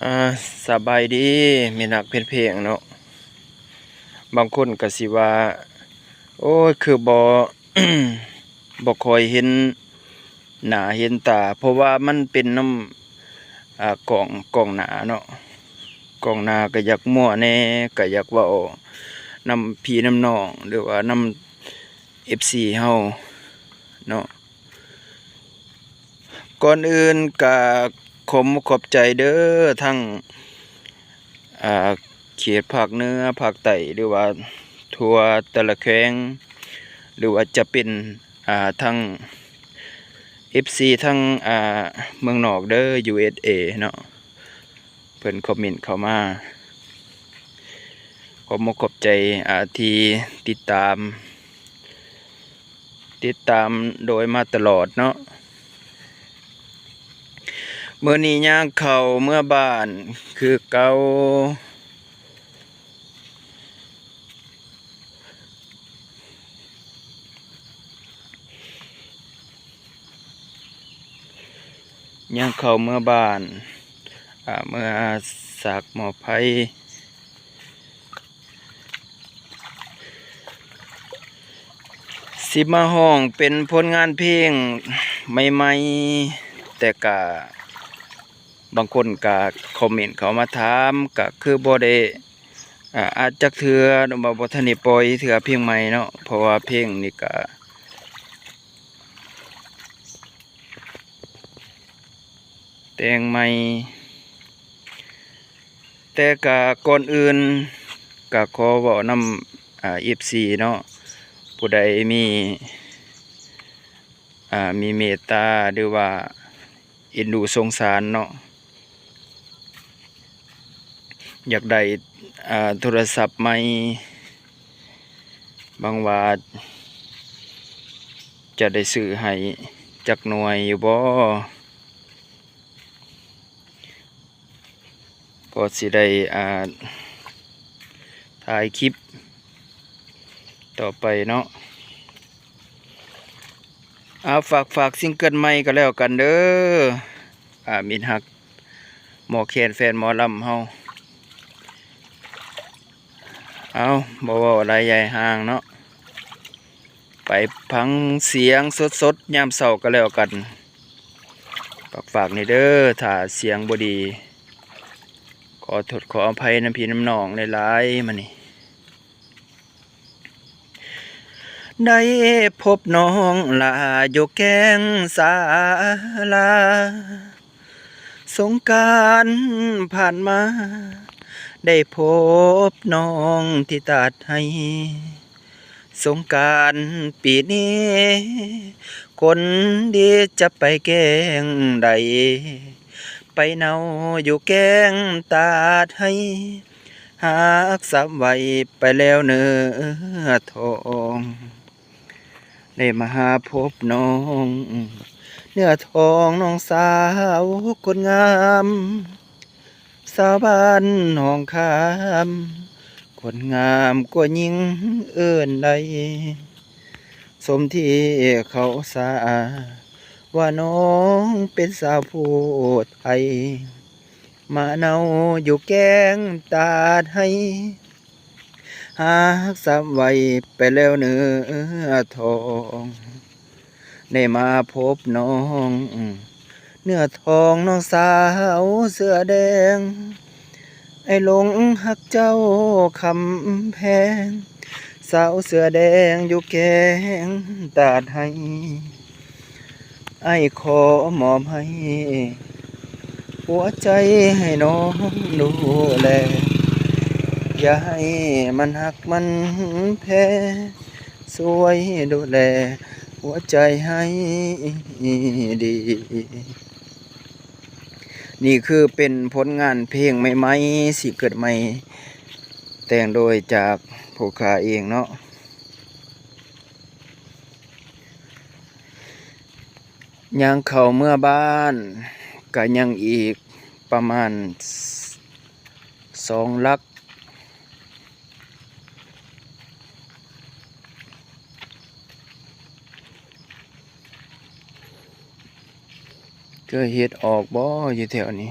ອ່າ ສະບາຍດີມິດຮັກແຟນເພງເນາະ. ບາງຄົນກໍຊິວ່າ ໂອ້ຍ ຄືບໍ່ ບໍ່ຄ່ອຍເຫັນໜ້າເຫັນຕາ ເພາະວ່າມັນເປັນນຳ ອ່າ ກ້ອງ ກ້ອງໜ້າເນາະ. ກ້ອງໜ້າກໍຢາກມົວແດ່ ກໍຢາກເວົ້ານຳພີ່ນຳນ້ອງ ຫຼືວ່ານຳເອັຟຊີເຮົາເນາະ. ກ່ອນອື່ນກະຂອບອົກຂອບໃຈເດີ ທັງ ອ່າ ເຂດພາກເໜືອ ພາກໃຕ້ ຫຼືວ່າທົ່ວແຕ່ລະແຂວງ ຫຼືວ່າຈະເປັນ ອ່າ ທັງເອັຟຊີ ທັງ ອ່າ ເມືອງນອກເດີ ຢູເອັສເອ ເນາະ. ເພິ່ນຄອມເມັນເຂົ້າມາ. ຂອບອົກຂອບໃຈ ອ່າ ທີ່ຕິດຕາມ ຕິດຕາມໂດຍມາຕະຫຼອດເນາະ. ມື້ນີ້ຍ່າງເຂົ້າເມືອບ້ານຄືເກົ່າ. ຍ່າງເຂົ້າເມືອບ້ານ ອ່າ ເມືອສາກໝໍ້ໄຟ ຊິມາຮ້ອງເປັນຜົນງານເພງໃໝ່ໆ ແຕ່ກະ ບາງຄົນກະຄອມເມັນເຂົ້າມາຖາມ ກະຄືບໍ່ໄດ້ ອ່າ ອັດຈັກເທື່ອ ຫຼືວ່າບໍ່ທັນໄດ້ປ່ອຍເທື່ອເພງໃໝ່ເນາະ. ເພາະວ່າເພງນີ້ກະແຕ່ງໃໝ່ ແຕ່ກະກ່ອນອື່ນກະຂໍເວົ້ານຳ ອ່າ ເອັຟຊີເນາະ ຜູ້ໃດມີ ອ່າ ມີເມດຕາ ຫຼືວ່າເອັນດູສົງສານເນາະ ຢາກໄດ້ ອ່າ ໂທລະສັບໃໝ່ ຫວັງວ່າຈະໄດ້ຊື້ໃຫ້ຈັກໜ່ວຍຢູ່ບໍ່? ກໍຊິໄດ້ ອ່າ ຖ່າຍຄລິບຕໍ່ໄປເນາະ. ເອົາ ຝາກ ຝາກຊິງເກີນໃໝ່ກໍແລ້ວກັນເດີ ອ່າ ມິດຮັກໝໍ້ແຄນແຟນໝໍລຳເຮົາ. ເອົາ ບໍ່ເວົ້າຫຼາຍໃຫຍ່ຫ່າງເນາະ ໄປຟັງສຽງສົດໆຍາມເຊົ້າກໍແລ້ວກັນ. ຝາກໆນີ້ເດີ ຖ້າສຽງບໍ່ດີ ຂໍໂທດຂໍອະໄພນຳພີ່ນຳນ້ອງຫຼາຍໆ ມານີ້. ໄດ້ພົບນ້ອງຫຼ້າຢູ່ແກ້ງສາລາ ສົງການຜ່ານມາ ໄດ້ພົບນ້ອງທີ່ຕາດໄຮ່ ສົງການປີນີ້ ຄົນດີຈະໄປແກ້ງໃດ ໄປເນົ່າຢູ່ແກ້ງຕາດໄຮ່ ຮັກສາບໄວ້ໄປແລ້ວເນີທອງ ໄດ້ມາພົບນ້ອງເນື້ອທອງ ນ້ອງສາວຄົນງາມ ສາວບ້ານໜອງຄາມ ຄົນງາມກວ່າຍິງເອີ້ນໄດ້ ສົມທີ່ເຂົາສາວ່ານ້ອງເປັນສາວຜູ້ໄທ ມາເນົ່າຢູ່ແກ້ງຕາດໄຮ່ ຮັກສາບໄວ້ໄປແລ້ວເນື້ອທອງ ໄດ້ມາພົບນ້ອງເນື້ອທອງ ນ້ອງສາວເສື້ອແດງ ອ້າຍຫຼົງຮັກເຈົ້າຄຳແພງ ສາວເສື້ອແດງຢູ່ແກ້ງຕາດໄຮ່ ອ້າຍຂໍມອບໃຫ້ຫົວໃຈໃຫ້ນ້ອງດູແລ ຢ່າໃຫ້ມັນຫັກມັນແພງ ຊ່ວຍດູແລຫົວໃຈໃຫ້ດີ. ນີ້ຄືເປັນຜົນງານເພງໃໝ່ໆ ຊິເກີດໃໝ່ ແຕ່ງໂດຍຈາກຜູ້ຂ້າເອງເນາະ. ຍ່າງເຂົ້າເມືອບ້ານ ກະຍັງອີກປະມານສອງຫຼັກ ເຄີຍເຮັດອອກບໍ່ຢູ່ແຖວນີ້?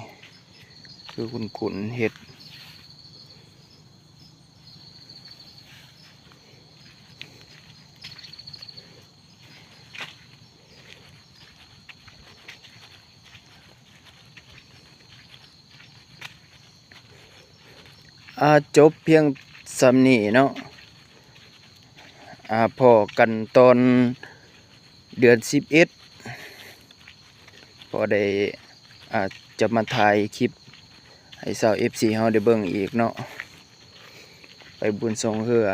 ຄືຄຸ້ນໆເຮັດ. ອ່າ ຈົບພຽງສ່ຳນີ້ເນາະ. ອ່າ ພໍ້ກັນຕອນເດືອນສິບເອັດ ພໍໄດ້ ອ່າ ຈະມາຖ່າຍຄລິບໃຫ້ຊາວເອັຟຊີເຮົາໄດ້ເບິ່ງອີກເນາະ. ໄປບຸນຊ່ອງເຮືອ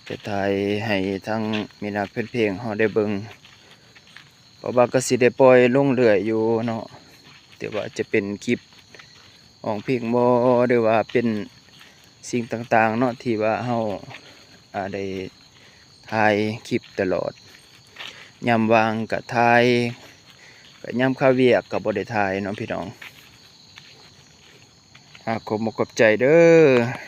ຈະຖ່າຍໃຫ້ທາງມິດຮັກແຟນເພງເຮົາໄດ້ເບິ່ງ. ເພາະວ່າກໍຊິໄດ້ປ່ອຍລົງເລື້ອຍຢູ່ເນາະ, ແຕ່ວ່າຈະເປັນຄລິບຮ້ອງເພງບໍ ຫຼືວ່າເປັນສິ່ງຕ່າງໆເນາະ ທີ່ວ່າເຮົາ ອ່າ ໄດ້ຖ່າຍຄລິບຕະຫຼອດ. ຍາມວ່າງກໍຖ່າຍ, ກໍຍາມຄາວຽກກໍບໍ່ໄດ້ຖ່າຍເນາະພີ່ນ້ອງ. ອ່າ ຂອບອົກຂອບໃຈເດີ້.